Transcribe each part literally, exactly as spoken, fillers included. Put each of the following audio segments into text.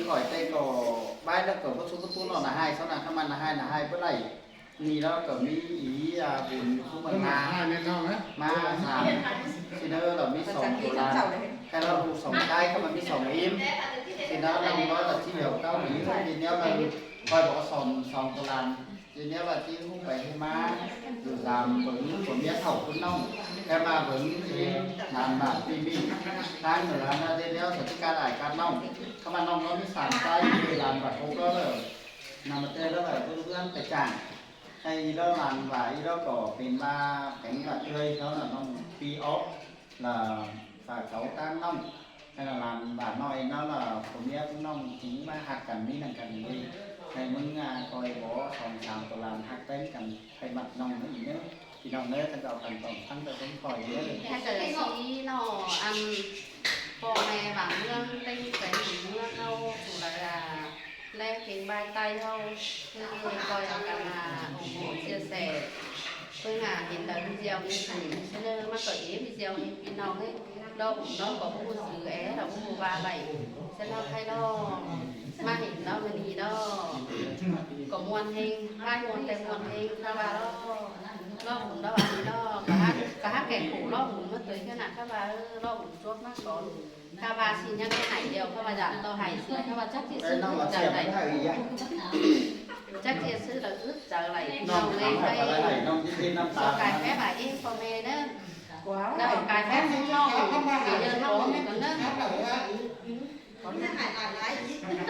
Khỏi té ꞌcọ bái ꞌlẹo ꞌcọ báu sú báu ꞌtố ꞌnọ nả ꞌhại, sau nả ꞌkhắm ꞌmá nả ꞌhại, nả ꞌhại báu đảy. ꞌNị ꞌlẹo ꞌcọ ꞌmí ꞌí, à, bun ꞌcú ꞌmá ꞌhại ꞌmá, ꞌmá sam. ꞌChi ꞌnớ ꞌlẹo ꞌmí song tô lan. Khay ꞌlẹo ꞌlụk song ꞌchái ꞌkhắm ꞌmá ꞌmí song ím. ꞌChi ꞌnớ ꞌlẹo ꞌlẹo ꞌcọ ꞌchí điêu ꞌcọ ꞌmí. ꞌChi ꞌnớ ꞌlẹo khỏi bók song, song tô lan. ꞌChi ꞌnớ ꞌlẹo ꞌchí ꞌhụ pay ꞌhụ ꞌmá, ꞌdụ dăm bớng, bớng ꞌmía thảu ꞌcốn ꞌnọng. Khay ꞌmá bớng ꞌchí ꞌnán bả ꞌpi ꞌmí. ꞌTáng ꞌnư ꞌnặn ꞌdệt ꞌlẹo, sau ꞌchí ꞌcọ đảy ꞌcọ ꞌnọng. ꞌKhắm ꞌmá ꞌnọng ꞌlẹo ꞌmí sam ꞌchái, ꞌlẹo lan bả ꞌcọ ꞌcọ ꞌlẹo. ꞌNặn ꞌmá té ꞌlẹo ꞌlẹo ꞌcọ ꞌhướn pay chang. Khay ꞌlẹo lan bả ꞌlẹo ꞌcọ pên ꞌmá kéng bả ꞌtưa ꞌlẹo ꞌnặn ꞌnọng ꞌpi ók. ꞌLẹo pha cáu ꞌtáng ꞌnọng. Khay ꞌlẹo lan bả ꞌnọi ꞌnặn ꞌlẹo, phua ꞌmía ꞌcốn ꞌnọng chính ꞌmá ꞌhặc căn ꞌmí ꞌnăng căn ꞌnị. Khay ꞌmứng, à, ꞌcoi bók song sam tô lan ꞌhặc ꞌtếng căn, khay ꞌmặc ꞌnọng ꞌnớ ꞌnị ꞌnớ. ꞌPi ꞌnọng ꞌnớ, ꞌchắng au căn tỏm ꞌphắng ꞌtẹ ꞌtếng khỏi ꞌnớ. Khay ꞌchớ ꞌsịn ꞌnọ, ăn ꞌpo ꞌme bảng ꞌmướng ꞌtếng ꞌtếng ꞌmướng ꞌháu phủ lai, à, ꞌlé kéng bai ꞌTáy ꞌháu, ꞌchớ ꞌcoi au căn, à, ủng hộ chia sẻ. ꞌPứng, à, hên đaư video ꞌnị, ꞌchớ ꞌnớ ꞌmá ꞌcọ ế video ꞌnị ꞌpi ꞌnọng ꞌnớ. ꞌLọ ủng ꞌnọng ꞌcọ ꞌhụ sư é, ꞌlẹo ꞌhụ ꞌva đảy. ꞌChớ ꞌnọng khay ꞌlọ ꞌmá hên ꞌnọng ꞌmá ꞌnị ꞌnớ. ꞌCọ ꞌmuôn ꞌhêng, bai ꞌmuôn ꞌtẹ ꞌmuôn ꞌhêng, ꞌkhắm ꞌva ꞌlọ. ꞌLọ ủng ꞌnọng ꞌva ꞌnị ꞌnớ. ꞌCọ ꞌhặc, ꞌcọ ꞌhặc kẻ khổ ꞌlọ ủng ꞌmá ꞌtoi ꞌkhớn ꞌnặn, ꞌkhắm ꞌva, ơ, ꞌlọ ủng chuốp ꞌmá cón. ꞌKhắm ꞌva ꞌsịn ꞌnhắng ꞌhại điêu, ꞌkhắm ꞌva dản ꞌto ꞌhại sia, ꞌkhắm ꞌva chắc ꞌchí sư ứt chaư đảy. Chắc ꞌchí sư đảy ứt chaư đảy. ꞌPi ꞌnọng ꞌlé khay. ꞌSo cai phép ꞌva ꞌếm ꞌpo ꞌme ꞌnớ. ꞌLẹo cai phép ꞌsướng ꞌnọng, ꞌpi ꞌnhơn ꞌnọng căn ꞌnớ.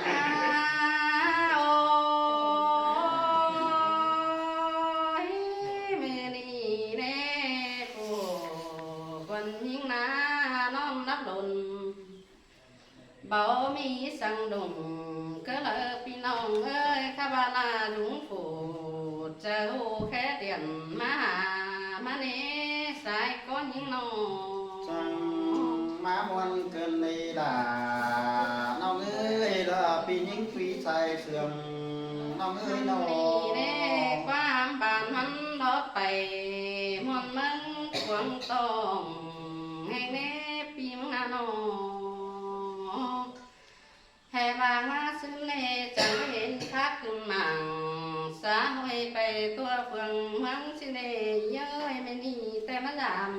À, ôi, ꞌmự ꞌnị ꞌnớ, phủ khuôn ꞌhính ꞌná ꞌnón nắp đôn. Báu ꞌmí săng đủng, ꞌcọ ꞌlẹo ꞌpi ꞌnọng ơi, ꞌkhắm ꞌva ꞌna dúng phủ, chaư ꞌhụ khé tiện ꞌmá ha, ꞌmá ꞌnê sai ꞌcốn ꞌhính ꞌnọng. Chắng ꞌmá ꞌmuôn ꞌcợn ꞌnị lả, ꞌnọng ơi, ꞌlẹo ꞌpi ꞌhính phi sai sương, ꞌnọng ơi ꞌnọng. ꞌNị ꞌnê, ꞌquám bản ꞌmắn lót pay, ꞌmuôn ꞌmướng cuông tỏng, ꞌhéng ꞌnê ꞌpi ꞌmướng ꞌna ꞌnọng. Hê ꞌváng ꞌmá ꞌsướng ꞌnê chắng hên khát khửn mảng, xã hội pay tua phường ꞌmướng ꞌsướng ꞌnê, ꞌdới ꞌmá ꞌnị ꞌtẹ ꞌmá dản.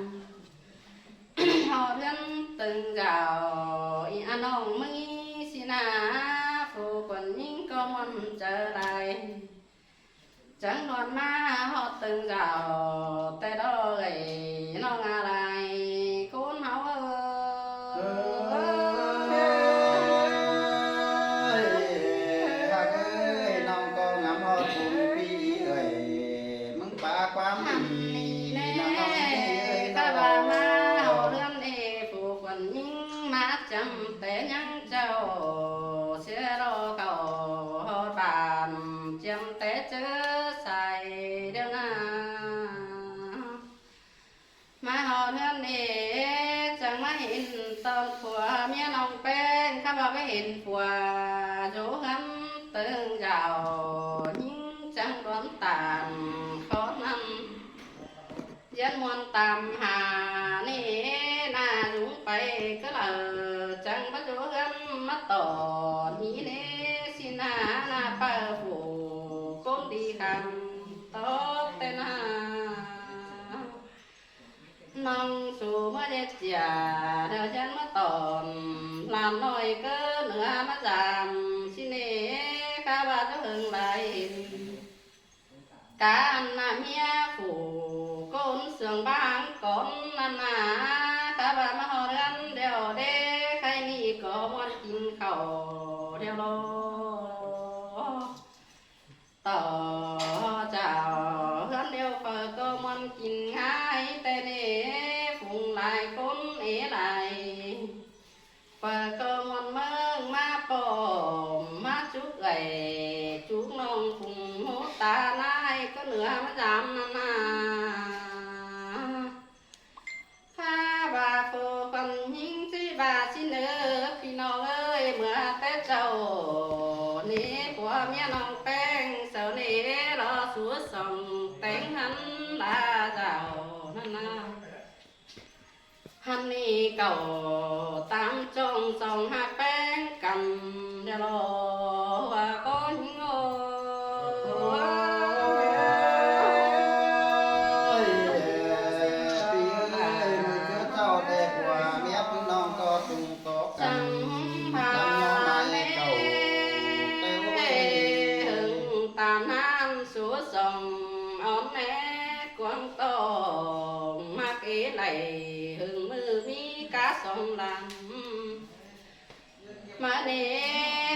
ꞌHọt ꞌhướn tơng dảo, ꞌí ꞌnọng ꞌmí ꞌsịn ꞌna, phủ khuôn ꞌhính ꞌcọ ꞌmuôn chaư lai. Chắng đon ꞌmá ꞌhọt tơng dảo, ꞌtẹ ꞌlọ ꞌgạy ꞌnọng ꞌa lai, ꞌcốn ꞌháu ơi. Ơi, ꞌhặc ơi, ꞌnọng ꞌcọ ngắm ꞌhọt phung ꞌpi ơi, ꞌmứng pá ꞌquám ꞌnị ꞌnớ. ꞌNọng ơi, ꞌkhắm ꞌva ꞌmá ꞌhọt ꞌhướn ê, phủ khuôn ꞌhính ꞌmá chăm té ꞌnhắng chảu, sia ꞌlọ khảu ꞌhọt bản, chiêm té ꞌchớ sai điêu ꞌna. ꞌMá ꞌhọt ꞌhướn ê, chắng ꞌmá hên ꞌtọn phua ꞌmía ꞌnọng ꞌpéng, ꞌkhắm ꞌva ꞌmá hên phua dú ꞌhướn tơng dảo, ꞌhính chắng đón tản khó ꞌnặn. ꞌDiến ꞌmuôn tam ha ꞌnị ꞌna dúng pay ꞌcọ ꞌlẹo, chắng báu dú ꞌhướn ꞌmá tỏn ꞌnị ꞌnê, ꞌsịn ꞌna ꞌna phaư phủ ꞌcốn đi khăn tóp ꞌtẹ ꞌna. ꞌNọng su ꞌmá ꞌdệt chia, ꞌlẹo ꞌdiến ꞌmá tỏn, ꞌlan ꞌnọi ꞌcọ ꞌnưa ꞌmá dản, ꞌsịn ꞌnê ꞌkhắm ꞌva dú hưng lai. Cá ăn ꞌna ꞌmía phủ ꞌcốn sương báng cón ꞌnặn ꞌna, ꞌkhắm ꞌva ꞌmá ꞌhọt ꞌhướn điêu đé, khay ꞌnị ꞌcọ ꞌmuôn kin khảu điêu ꞌlọ. Tỏ chảu ꞌhướn điêu phaư ꞌcọ ꞌmuôn kin ꞌngai, ꞌtẹ ꞌnê phung lai ꞌcốn ê lai. Phaư ꞌcọ ꞌmuôn ꞌmướng ꞌmá pom ꞌmá chúc ꞌgạy, chúc ꞌnọng phung ꞌmô ta ꞌnai ꞌcọ ꞌnưa ꞌmá dản ꞌnặn ꞌna. ꞌKhắm ꞌva phủ khuôn ꞌhính ꞌchí ꞌva ꞌsịn ꞌnớ, ꞌpi ꞌnọng ơi, ꞌmưa té chảu ꞌnị phua ꞌmía ꞌnọng ꞌpéng, sau ꞌnị ꞌlọ sú song téng ꞌhăn đa dảo ꞌnặn ꞌna. ꞌHăn ꞌnị cảu tam chong song ꞌhặc ꞌpéng căn Lo hua có những ô. Ôi, pi ơi, mười thưa thâu tê hua, mía phứ nông có tung có căn, chẳng nó mãi cầu, tê ôi. Hứng tam nam số sòng, ón nét quảng tông, mắc ế lạy, hứng mưa mi cá sòng lắm. Mă nê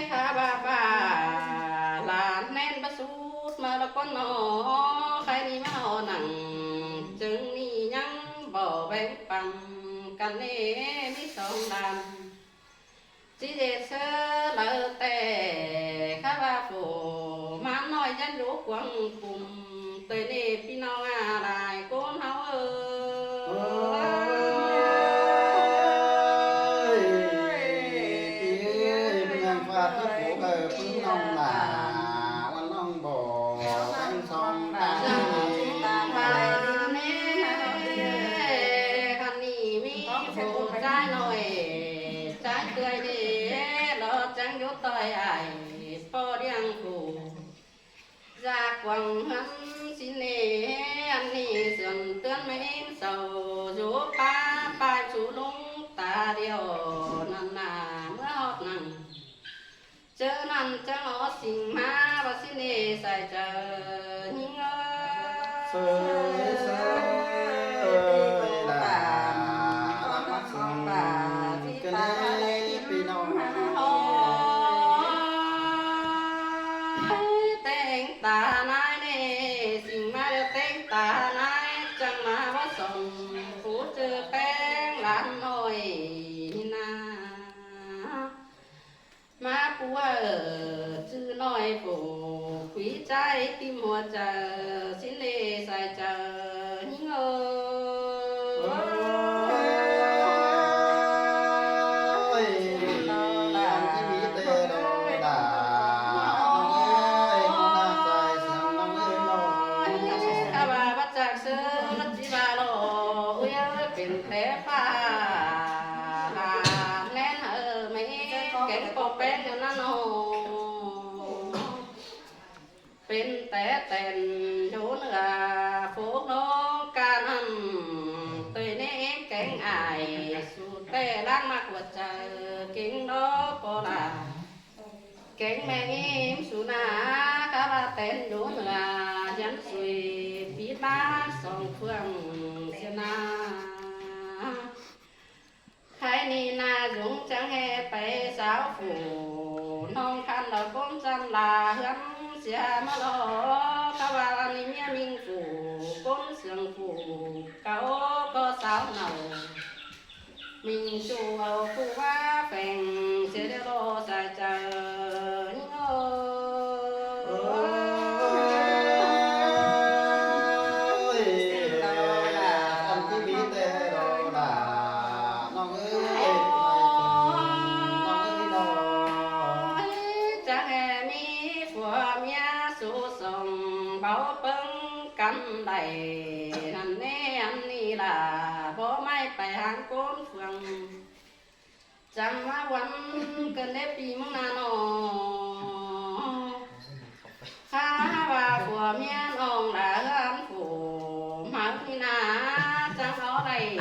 khá ba ba, là nén bá sút mă lo con nó, khai ni mă ho nẳng, chứng ni nhăng bỏ bén păng, căn nê mi song đàn. Chỉ để sơ lơ tê, khá ba phổ, mă nói nhắn dỗ quăng cùng. Tơi nê pi nong a lai ꞌcốn ꞌháu ơi. Ôi, pi ơi, pi nang phat ꞌcốn ꞌháu ơi, pi nong nả, ꞌwan nong bò, ꞌpéng song ta. Khăn ni ꞌmí phủ ꞌchái ꞌnọi, ꞌchái tơi nê, lo chắng dú ꞌtoi ai, ꞌpo điang phủ. Dạp quảng hấn xin nê ăn nê sườn tướn mến sầu dú pá pai chú lúng ta điêu năn nà ꞌmứa hót nẳng. ꞌChớ năn ꞌchớ nó xin má bá xin nê sai chaư nhính ơi. Sơ, sơ, ơi, là, là, là, là, Ôi, têng ta nái nê, sing ꞌmá đa têng ta nái, chăng ꞌmá báu song, phủ ꞌchư ꞌpéng lán ꞌnọi ꞌnị na. ꞌMá pua ꞌchư ꞌnọi phủ, quí ꞌchái tim hua chaư, xin lê sai chaư, nhính ơi. Ôi, ăn ꞌchí ꞌmí tê đô đà, ꞌnọng ơi, ꞌnọng ꞌnạ sai sương ꞌnọng ơi ꞌnọng. Khá ba bát chạc sương ꞌnọng ꞌchí ba lo, ui ơi, pên té pha, là nén ꞌhơ ꞌmí, kéng ꞌpo ꞌpéng ꞌnặn ꞌnọ. Pên té tẻn dú ꞌnựa, phúc ꞌnọng ca ꞌnặn, tơi nê kéng ai, su té ꞌláng ꞌmặc hua chaư, kéng đó ꞌpo là. Kéng ꞌme ꞌnị ꞌsú na, khá ba tẻn dú ꞌnựa, dắn sui, pít ꞌmá song phương sia na. Khai ꞌnị na dúng chắng ꞌhê pay sáo phủ, ꞌnọng khăn lo ꞌcốn chăn la ꞌhướn sia ꞌmá lo, khá ba ꞌnị ꞌmía ꞌminh phủ, ꞌcốn sương phủ, cáu ꞌcọ sáo nảu. ꞌMinh su au phủ ꞌmá pheng, sia đe lo sai chaư, nhính ơi. Ôi, ăn ꞌchí ꞌmí tê đô đà, ꞌnọng ơi, ꞌnọng ơi ꞌnọng. Chắng ꞌhê ꞌmí phua ꞌmía su song, báu ꞌpơng căn đảy, ꞌnặn nê ăn ꞌnị là, báu ꞌmạy pay háng ꞌcốn phương. Chắng ꞌmá ꞌvắn cơn đế pi ꞌmướng na ꞌnọ. Khá ba phua ꞌmía ꞌnọng là ꞌhướn phủ, máư ꞌnị na, chắng ó đảy,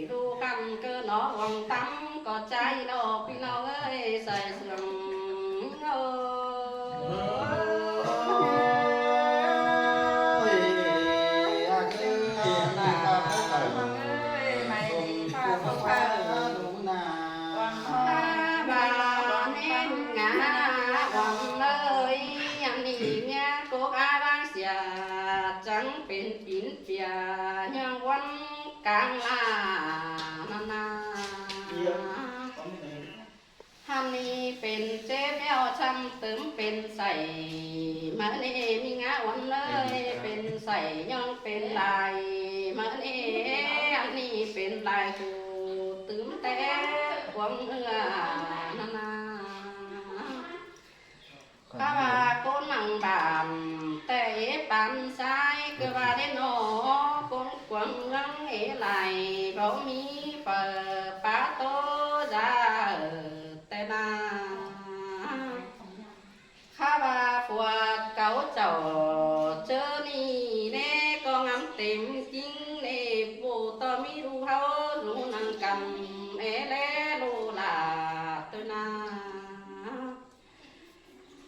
đu căn ꞌcơ nó vòng tắm, ꞌcọ ꞌchái lo ꞌpi ꞌnọng ơi, sai sương. Ôi, ác ơi, ăn ꞌnị pha phúc hả. Ôi, mày đi pha phúc hả. Đúng nà. Ba nén ngã, ꞌvắn ơi, ăn ꞌnị ꞌmía cốc á báng sia, chắng pên pín pia, nhăng ꞌvắn cang la, ꞌnặn na. Hăn ꞌnị pên chếp ꞌnéo chăm tứm pên sảy, ꞌmá ꞌnị ꞌmí ngã ꞌvắn ơi, pên sảy ꞌnhọng pên lai, ꞌmá ꞌnị ăn ꞌnị pên lai phủ, tứm té cuông ưa, ꞌnặn na. Khá ba ꞌcốn nẳng bản, té ế bản sai, ꞌcứ ba đen ꞌnọ, ꞌcốn cuông ꞌmướng ế lai, báu ꞌmí phở, pá tô, da, té na.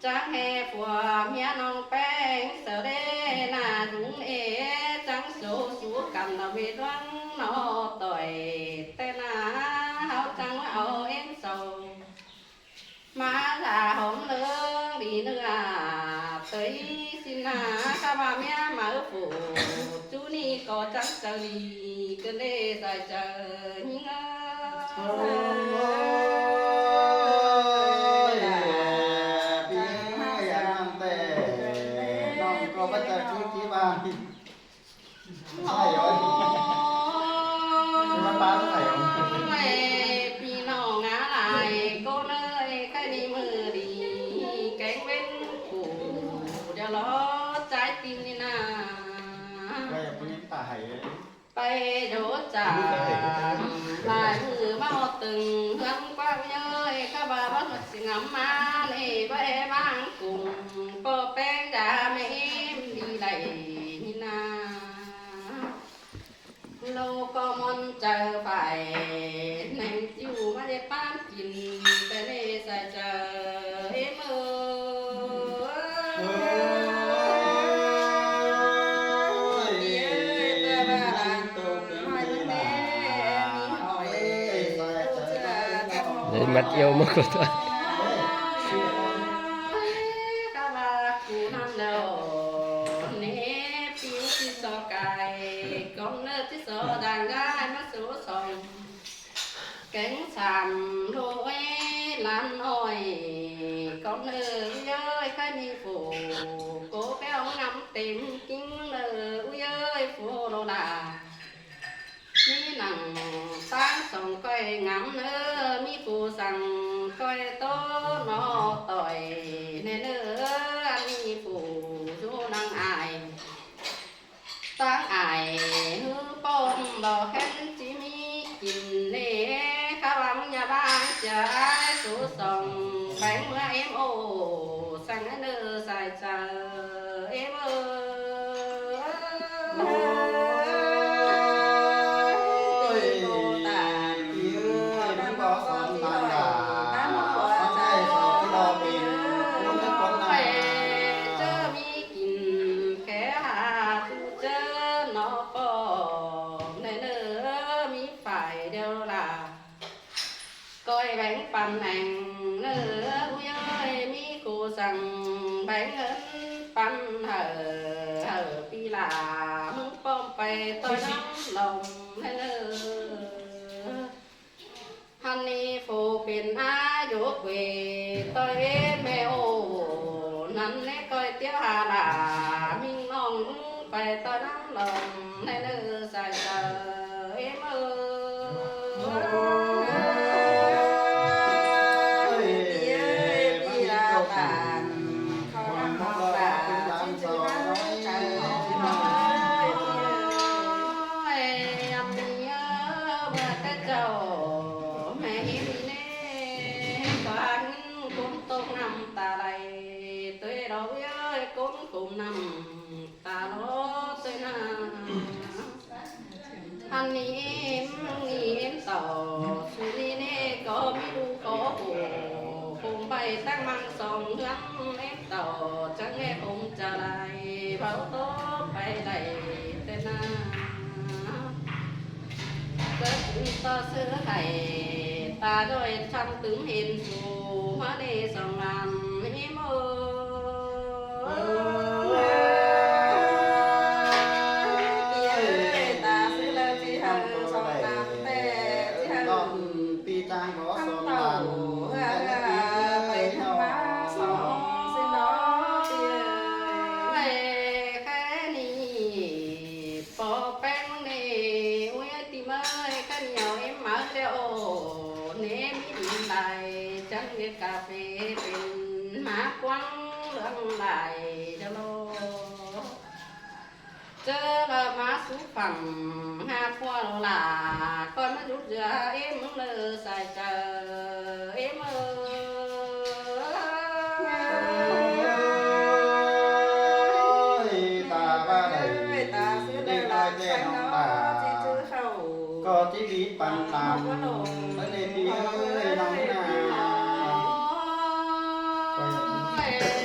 Chắng ꞌhế phua ꞌmía ꞌnọng ꞌpéng saư đé ꞌna dúng ế, chắng sổ sú căn ꞌnọ ꞌviạk ꞌluống ꞌnọ ꞌtoi ꞌtẹ ꞌna, ꞌháu chắng ꞌmá au ꞌếm sau ꞌmá ꞌlạ hom ꞌlớng đi ꞌnư a. Tới ꞌsịn ꞌna ꞌkhạ ꞌva ꞌmía máư phủ ꞌchu ꞌnị ꞌcọ chắng chaư đi ꞌcọ đé sai chaư ꞌnhính ới. Ôi, ꞌpi ơi, ăn ꞌnặn ꞌtẹ ꞌnọng ꞌcọ bắt chẹo chứ ký ꞌva. Sai ơi. Chứ ꞌmá ꞌpá sai ơi. Ôi, ꞌpi ꞌnọng ngả lai, ꞌcốn ơi, ꞌkhạy ꞌnị ꞌmự đi kéng ꞌvến phủ điêu lo, ꞌchái ꞌtinh ꞌnị ꞌna. Ôi, ꞌpi ꞌnị ꞌpá sai ơi. Pay dô chả lai ꞌmự ꞌmá ꞌhọt tưng ꞌhướn ꞌquám ꞌnhới, ꞌkhạ ꞌva báu ꞌhọt ꞌsịn ngắm ꞌmá ꞌnị, báu é ꞌváng cung ꞌpo ꞌpéng đa ꞌmá ꞌếm đi đảy ꞌnị ꞌna. ꞌLo ꞌcọ ꞌmuôn chaư phải ꞌneng ꞌchu ꞌmá đé ꞌpán kin ꞌtẹ ꞌnị sai chaư ꞌếm ới. Ôi, ꞌpi ơi, ꞌpi ơi, ꞌpi ơi. Đấy, mắt yêu mốc của tôi. Ôi, ꞌkhạ ꞌva cu ꞌnặn ꞌlẹo ꞌnị, ꞌpi ꞌchí so cai, ꞌcóng ꞌnớ ꞌchí so đang gai ꞌmá số song. Kéng sam ꞌlô ới lan ỏi, ꞌcóng ꞌnớ ꞌu ơi, ꞌkhạy ꞌnị phủ ꞌcọ béo ngắm têm ꞌkính ꞌnớ ꞌu ơi, phủ ꞌlô đa. ꞌMí nẳng ꞌtáng song ꞌcoi ngắm ꞌnớ, ꞌmí phủ săng ꞌcoi ꞌtố ꞌnọ ꞌtoi ꞌnẹ ꞌnớ, ăn ꞌmí phủ dú nẳng ai. ꞌTáng ai ꞌhứ ꞌpọm lo khén ꞌchí ꞌmí kin ꞌnẹ, ꞌkhạ ꞌva ꞌmướng ꞌnhá ꞌváng sia ai số song béng ꞌmứa ꞌếm ô, săng ꞌnớ sai chaư ꞌếm ới. Ôi, ꞌpi ơi, ꞌmí báu son tan đả, son ꞌchái son ꞌchí lo pên ꞌcốn ꞌnớ ꞌcốn ꞌnặn. Ôi, ꞌchớ ꞌmí kin khé ha ꞌchu ꞌchớ ꞌnọ ꞌpọ ꞌnẹ ꞌnớ, ꞌmí phải điêu đa ꞌcoi béng păn ꞌneng ꞌnớ ꞌu ơi, ꞌmí cô săng béng ꞌngớn păn hảư, hảư ꞌpi lả ꞌmướng ꞌpọm pay ꞌtoi ꞌnắm lom ꞌnẹ ꞌnớ. Hăn ꞌnị phủ pên á dô quê ꞌtoi ꞌmẹ ô, ꞌnặn ꞌnẹ ꞌcoi tiếu ha lả ꞌmính ꞌnọng pay ꞌtoi ꞌnắm lom ꞌnẹ ꞌnớ sai chaư ꞌếm ới. Ôi, ꞌpi ơi, ꞌpi ơi, ꞌpi ơi, ꞌpi ơi. Ôi, ăm ꞌnị ơ, ꞌmưa té chảu ꞌmẹ ꞌnị ꞌnê, ꞌcọ hák ꞌcốn tốc ꞌnặm ta lai, ꞌtoi lo ꞌu ơi, ꞌcốn khôm ꞌnặm ta lo ꞌtoi ꞌna. Hăn ꞌnị ꞌếm, ꞌnị ꞌếm tảu, su ꞌnị ꞌnê ꞌcọ ꞌmí ꞌlụk khó khổ, khôm pay ꞌtáng ꞌmăng song ꞌhướn ꞌếm tảu, chắng ꞌnê khôm chaư lai, báu tó pay đảy ꞌtẹ ꞌna. Cớ cứ ꞌto ꞌsứ hảy, ta ꞌdội chăm tứm hên su, ꞌmá ꞌnê song ꞌlam ꞌmí ꞌmớ. Ôi, pi ơi, ta ꞌsứ ꞌlạ ꞌchí hảư song ꞌlam ꞌtẹ, ꞌchí hảư ꞌpi ꞌtáng báu song ꞌlam ꞌtẹ ꞌnê ꞌpi ơi, pay ꞌnhắng ꞌmá song ꞌsứ ꞌnọ ꞌpi ơi. Ôi, khé ꞌnị ꞌpo ꞌpéng ꞌnê, ui ơi ꞌti ꞌmới, khé ꞌnị au ꞌếm máư ꞌlẹo, ꞌnê ꞌmí đin lai, chắng ꞌdệt cà phê pên ꞌmá quăng ꞌlươn lai đa lo. ꞌChớ ꞌlạ ꞌmá sú phẳng ha ꞌpua lo lả, ꞌcoi ꞌmá dú dưa ꞌếm ꞌnớ sai chaư ꞌếm ới. Ôi, ta ꞌva đảy, ta ꞌsứ đảy ꞌnọi ꞌtẹ ꞌnọng ta, ꞌchí chứ khảu ꞌcọ ꞌchí bít păn tăm, ꞌtẹ ꞌnê ꞌpi ơi ꞌnọng ꞌna. Ôi,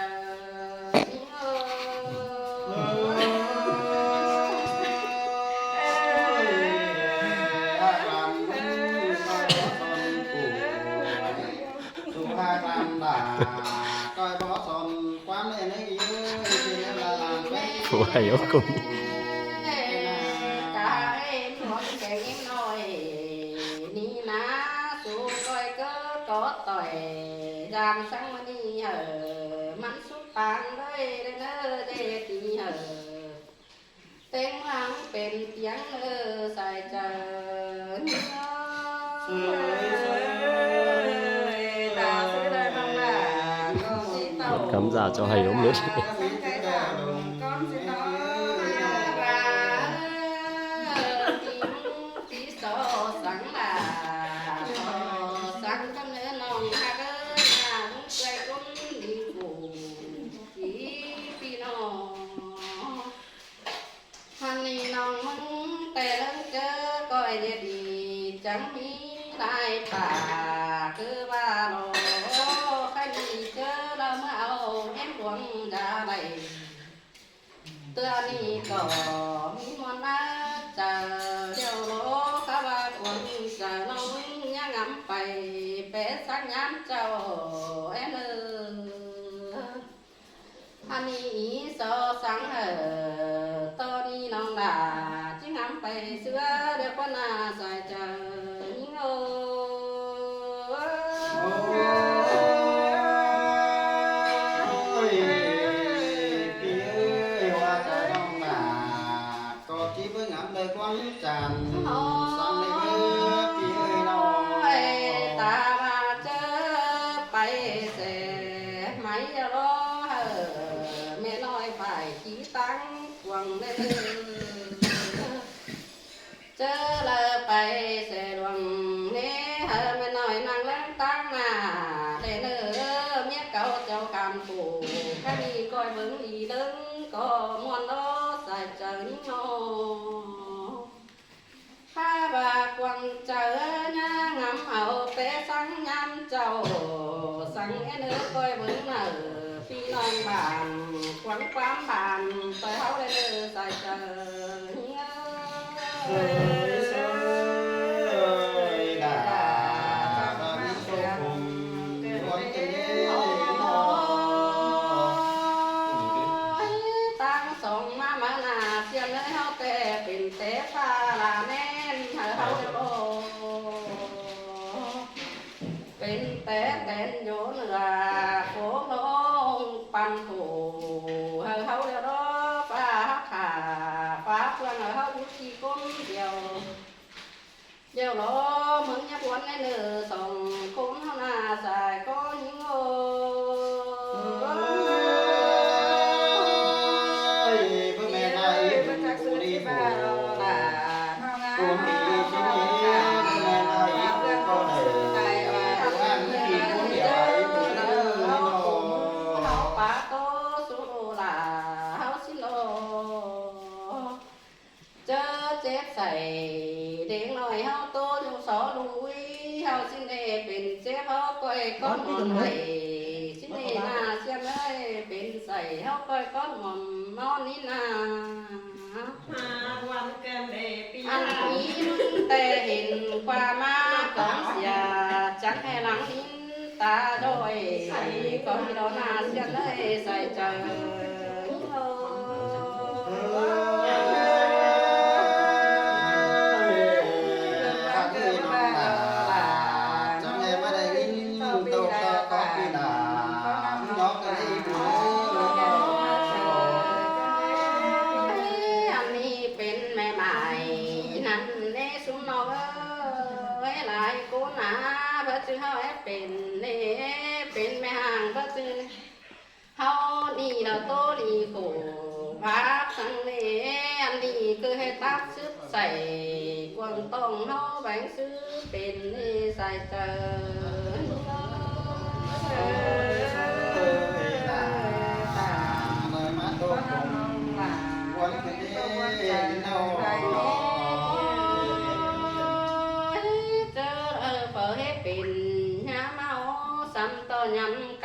chaư. Phủ Hải Âu cũng. Cá êm luông keng êm nói, ni ná su coi cớ có tỏi, dam sáng mà ni hở, mắn súp pang đôi đôi nơ đê tí hở. Tiếng mắng pên tiếng nơ sai chơ. Khán giả cho hay ốm lứt. Hăn ni nong mưng té lưng chớ coi dê đi, chắng mí lai pả cứ ba lô, khai ni chớ la mưa ao em buông đá lầy. Tưa ni có mí muôn má chả đeo lô, khá ba cuốn chả nong mưng nhá ngắm pay, pé sáng nhám chào em ơi. Hăn ni ý so sáng hở, tô ni nong đà, chứ ngắm pay xưa đeo con à sai chào những ô. Ôi, pì ơi, hoa chả nong đà. Có chi bơ ngắm lời quang chàn, sáng lê bơ pì ơi nong. Ôi, ta ba chớ pay sẻ, máy lo hở, mẹ nói phải chí tăng quăng lên. Chớ lơ pay sẻ luông nế, hở mẹ nói năng lắng tăng mà, để nơ, mía cáu châu cam phủ, cái đi coi bướng đi lưng, có muôn đó, sai chớ những nô. Khá ba quăng chớ nhá ngắm ao té sáng nhắm chầu, sáng én ơ coi bướng nở, phi non bàn, quăng quám bàn, tôi háo lên nơ sai chớ. Ơi, ơi, đà, đà, đà, đà, đà, đà, Tăng sông má má nà, xiêm nơi háo té, pên té pha là nên, hở háo đeo lô. Pên té tén dô nửa, phố lông păn phủ, hở háo đeo lô, pha hắc hà, pha phương, hở háo bút chi cốn điều. Điều đó mớng nhá buôn nên nửa sông khốn hao nà sai có những ô. Ơi, bơ mẹ nà ý bơ chắc sư đi bà là hao ngà. Cũng đi chứ nhé, bơ mẹ nà ý bơ có đời. Tài bà hao ngà. Ý bơ nè, ý bơ nè, hao pá tô su là hao xin lô. Chớ chếp sảy, đếng nói háo tô nhung só lui, háo xin đê pên chếp háo coi con mòn hảy, xin đê nà xiêm ơi, pên sảy háo coi con mòn non ní nà. Ăn ý mưng tè hên qua má cón sia, chắng hè lắng hín ta đôi, có gì đó nà xiêm ơi, sảy chớ. Ăn ni pên mẹ mải, năn nê sum nọ ơi, lai cô nà, bơ chư háo ép pên nê, pên mẹ hàng bơ chư. Háo ni là tô ni khổ, bác sang nê, ăn ni cứ hết táp sứp sảy, quảng tông háo bánh sứ pên nê sai chớ.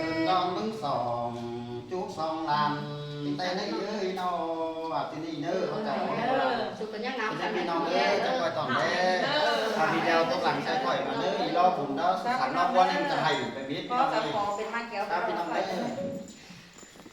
Ơn ꞌlóng ꞌmứng song, chúc song lan, té ꞌnị ới ꞌnọ, ꞌa ꞌtí ꞌnị ꞌnớ, ꞌcọ chảu ꞌcọ ꞌnớ. Sụt ꞌcọ ꞌnhắng ngắm ꞌpi ꞌnọng ới, chắng ꞌcoi tỏn đé. ꞌA video tốc lăng ꞌchái khỏi ꞌmá ꞌnớ, ꞌnị lo bun đó, sắm lo ꞌquá ꞌnưng chắng hảư, ꞌpẹ mết ꞌpi ꞌnọng ới. ꞌPi ꞌnọng ới.